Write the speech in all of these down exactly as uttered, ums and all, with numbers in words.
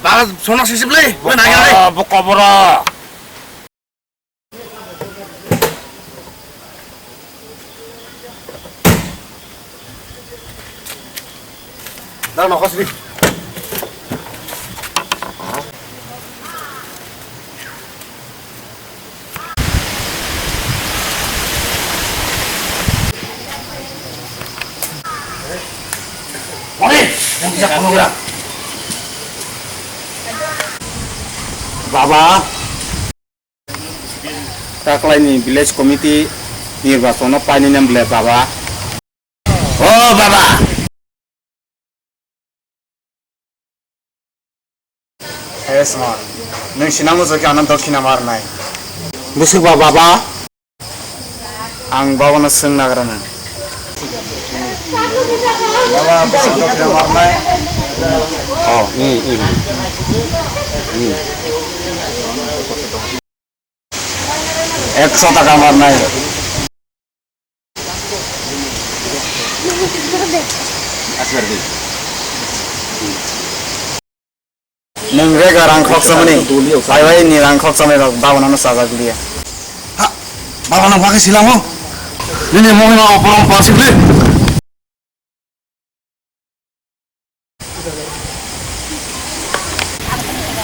Baba, sono sisip le, oi nai nai. Bokoboro. Dah, no, kosri. Baba, taklaini village committee nirbachon no painani bwle baba. O baba. Yes, man. Nwng sinamo joki ano dokhina marnai. Bwswk ba baba? Ang babano swng nagra nang. Baba, bwswk dokhina marnai. Oh, mm, mm. Mm. Ekso taka marnai. Nwng rega rang khoksa mani, phaibai ni rang khoksa mani rok babonano chajak liya. Ha, babano bagwi silango. Nini mohima oporong pasik le.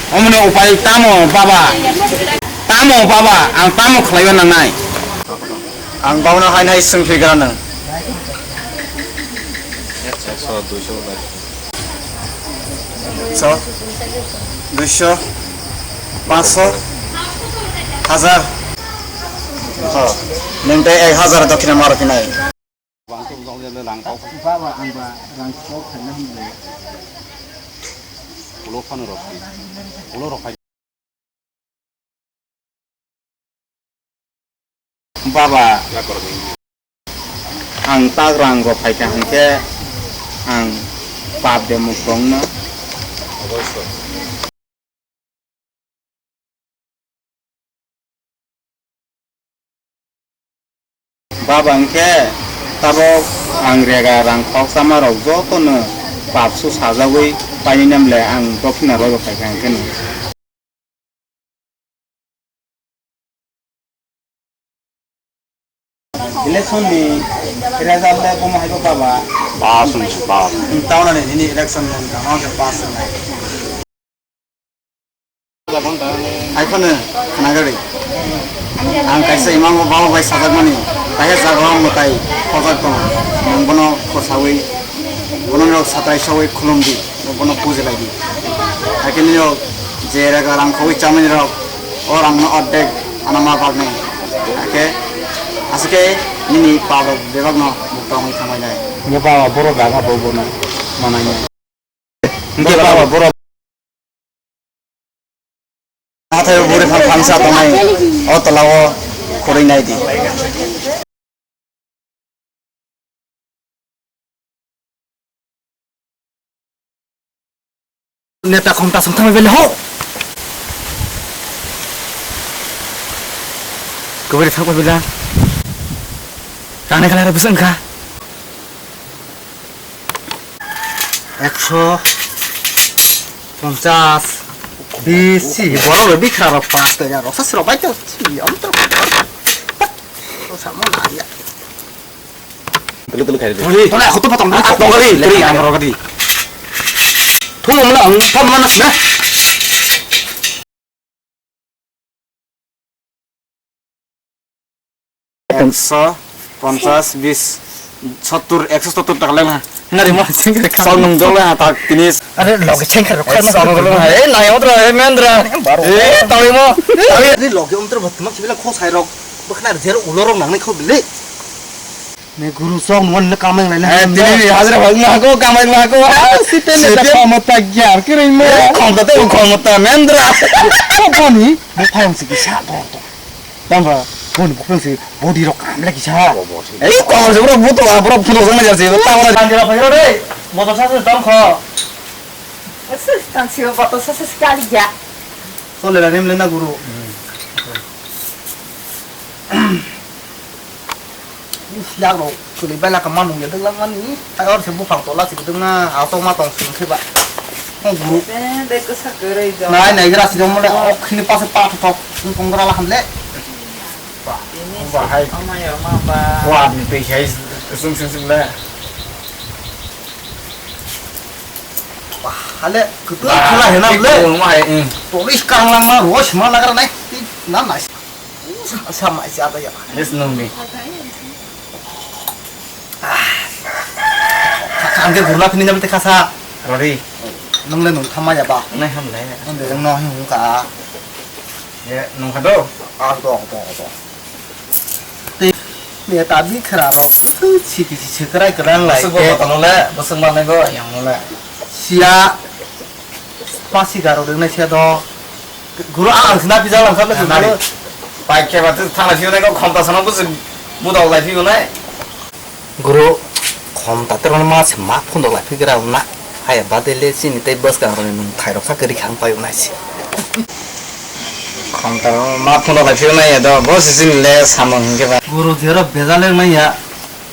Omoni upai tamo baba? Tamo baba? Ang tamo khlaiwi nangnai? Ang babano haino hai swngphi gra nang. Ekso, duiso, pansho, hajar. Ho, nwng tei ek hajar dokhina ma rw phinai. Baba, ang ba rang kok khaina hinwi. Ulo phano rok, ulo rok hai. Baba, ang tak rang rok phaikha hwnkhe ang pap de muk tongno. Baba hwnkhe tabok ang rega rang khokchama rok jotono papsu sajagwi painani bwle ang dophina rwgo phaikha hwnkhe no. Election ni result le bomo haibo baba. Pass wngsi pass. Taunani nini election ni wngkha, ma khe pass wngnai. Haiphano khnagari. Ang kaisa imang bo baba bai sajakmani, kaisa jaga o mwtai khojak tongo. Nwng bono khosawi, bono norok satrai sawi khulum di. Bono puji lai di. Hakhe nini rok je rega rang khogwi chamani rok, o rang no ordek ano ma bagni. Hakhe aswk khe nini pap rok bebak no mukta wngwi thangwi nai. Hwnkhe baba borok jaga bo bono manai nai. Hwnkhe baba borok. Hathai o buri phan phansa tongnai, o tola o khoroi nai di. Neta khomta song thangbai bele ho. Kwbari thangbai bela. Rang nai kala bwswk wngkha. Ekso, ponchas, bis, si, borok rok bikha rok pas toya rok, sasi rok bai to, si, om to. Samo na ya. Tulu, tulu khai di. Tuli, tuli, aku tuh potong dulu. Potong kali, tuli, yang rok di. Tuli, mana, ang, pon mana sih, nah? Ekso, ponchas, bis, sottur, ekso sottur taka leng ha. Nari mo. Chengkar kha. Sal nung dol ha tak tinis. Are loge chengkar rok kha. Sal nung dol ha. Eh, nai otro, eh, mendra. Eh, tawi mo. Tawi. Ari loge umtro bhat mak sibila kho sai rok. Bwkhna jer ulo rok nang nai kho bili. Ne guru song mon ne kamai lai na. Eh, tini ni hajra bhag ma ko kamai ma ko. Ah, site ne ta khomota gyar kirai mo. Eh, khomota te khomota mendra. Ko boni, mo phayang sigi sa dor dor. Tamba, boni bukhang si body rok kam lagi sa. Eh, ko se bro buto, bro phulo jang jar se. Tamba. Tang jera phayro re. Motor sa se tang kho. Sus tang si motor sa se kali ya. Sole la nem le na guru. Yak rok kwlwi bai laka manung ya dwglang mani. Tai or se buphang tola se dwgna auto ma tong sung khe ba. Guru. Nai, nai, gra si jom le, ok, khini pase pa thok, thok, tong gra la ham le. Ba, ba, hai. Wa, ni pe hai, sum, sum, sum le. Ba, hale, kutu, kula hena le. Ba, hai, mm. Police kang lang ma, ro, sima lagar nai. Na, nai. Sama isi ada ya. Yes, nung ni. Kha-, kha, ang khe gurla phini jam te khasa. Rori. Nung le nung thama ya ba. Nai ham le. Ang de no hi hung ka. Ye, nung kha do. A do, do, do. Te, me ta bi khara no. Siki si sekrai kerang lai. Bosok bo tano le, bosok ma nai go yang le. Sia. Pasi garo deng nai sia do. Guru ang sina pija lang kha le guru. Pai khe ba thang la phiyonai ko khomta sana bus budok lai phiyonai. Guru khomta te ron ma se ma phundok lai phigra na. Hai ba de le sini tei bus ka ron nung thai rok kha kri khang pai unai si. Khomta ron ma phundok lai phiyonai ya do bo si sini le samung hingke ba. Guru jero bejal nai ya.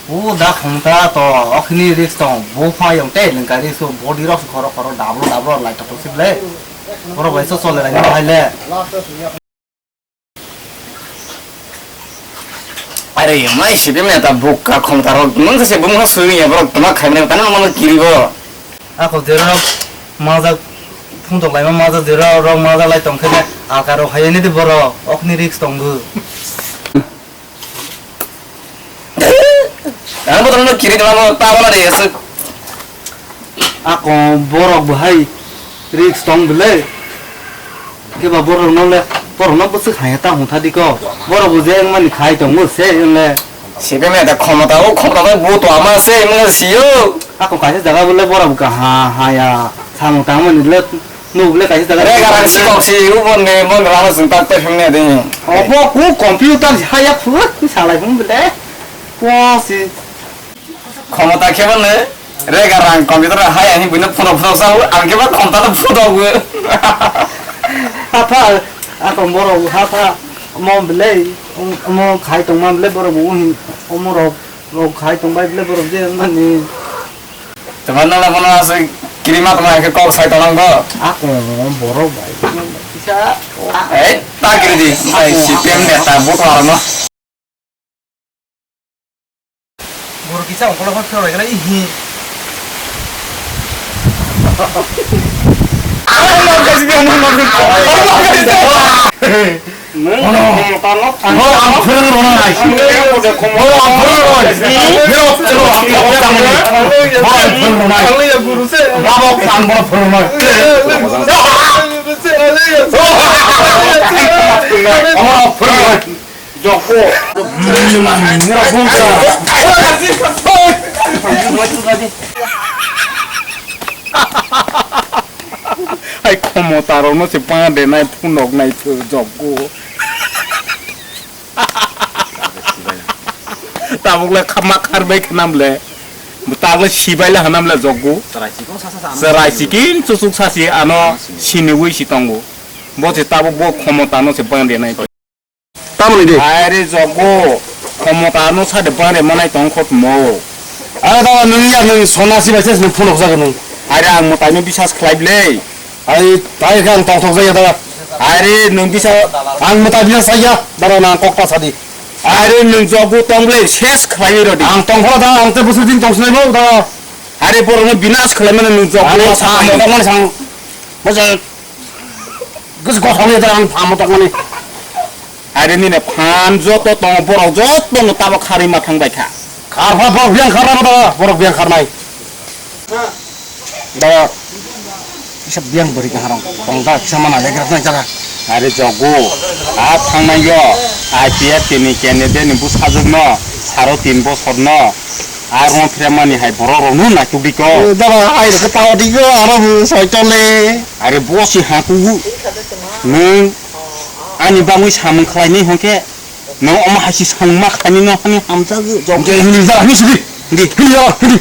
O da khongta to okhini risk tong bo pha yong te lengka risk to body rok khoro khoro dablo dablo lai tok tok sibele. Borok bai so chole lai no hai le. Are mai sibe me ta bukka khongta rok nung se bung ha sui ya borok tama khai mane tani mama kiri bo. Ako jero rok majak phung tok lai ma majak jero rok majak lai tong khe alka rok hai ni de borok okhini risk tong bu. Ang bo tongno kiri tongma ta wala de aswk. Ako borok bo hai risk tong bele. Keba borok no le borok no bwswk hai ta hung thadi ko. Borok bo je wng mani khai tong bo se wng le. Sibe me da khomota o khomota bo to ama se wng le sio. Ako kaisa jaga bole borok bo ka ha ha ya. Samung tang mani le. Nuk le kaisa jaga. Rega rang si kok si, u bon ne, bon rang sung tak tak hemne de. Obo ku computer si haya phu, ni salai phung bele. Ko si. Khomota khe bole, rega rang computer haya ni buino phuno phuno sa, ang khe ba khomota to phuno gu. Hapha, ako moro hapha, mo bele, mo khai tong ma bele boro bu hin, omoro, ro khai tong bai bele boro je mani. Tuma nala kono aswk kirima tuma khe kok sai tongo. Ako borok bai kisa. Ei, ta kiri di, sai C P M neta buthar no. Borok kisa ongkolo phar phar rai gala ihi. Nwng khomota no. Boro ang phwrwng rwnai. Boro ang phwrwng rwnai. Boro ang phwrwng rwnai. Boro ang phwrwng rwnai. Abo ang bono phwrwng rwnai. Abo ang phwrwng rwnai. Jokpo. Hai khomota rokno se pa de nai phunok nai thwk jokgo. Tabuk le khama khar bai khnam le. Tabuk le sibai le hanam le jokgo. Chwrai sikin chusuk sasi ano siniwi si tongo. Bo se tabuk bo khomota no se pa de nai. Tamoni de. Aire jogo, khomota no sade bare manai tong khot mo. Are da nwng ya nwng sona si bai se nwng phunok jaga nwng. Aire ang mwtai no bisas khlai ble. Ai tai khe ang tong thok jaya da. Aire nwng bisa. Ang mwtai bisas saya, da na kok ta sadi. Aire nwng jogo tong ble ses khlai ro di. Ang tong khora da, ang te busur din tong sinai bo da. Aire boro no binas khlai mane nwng jogo. Ang sa mo tong mane sang. Mo sa. Gis gothok ni da ang phamo tong mane. Are nini phan joto tongo, borok joto no tabok kharwi ma thang bai kha. Kharpha borok biyang kharnai ba, borok biyang kharnai. Da, kisa biyang bwrwi kaharong tong da, kisa mana legra nai jaga. Are jogo, a thangnai yo, I P F T ni candidate ni bwsajwk no, saro tin bosor no, a rong phre mani hai borok rok no naituk di ko. Da, ai rok tao di ko, aro bu soi tole. Are bo si ha kugu. Nwng ani bagwi samung khlainai hwnkhe, nwng omo hai si samung ma khlainai no hani hamjago. Hwnkhe hini jara hini sidi. Hini, hini jara, hini.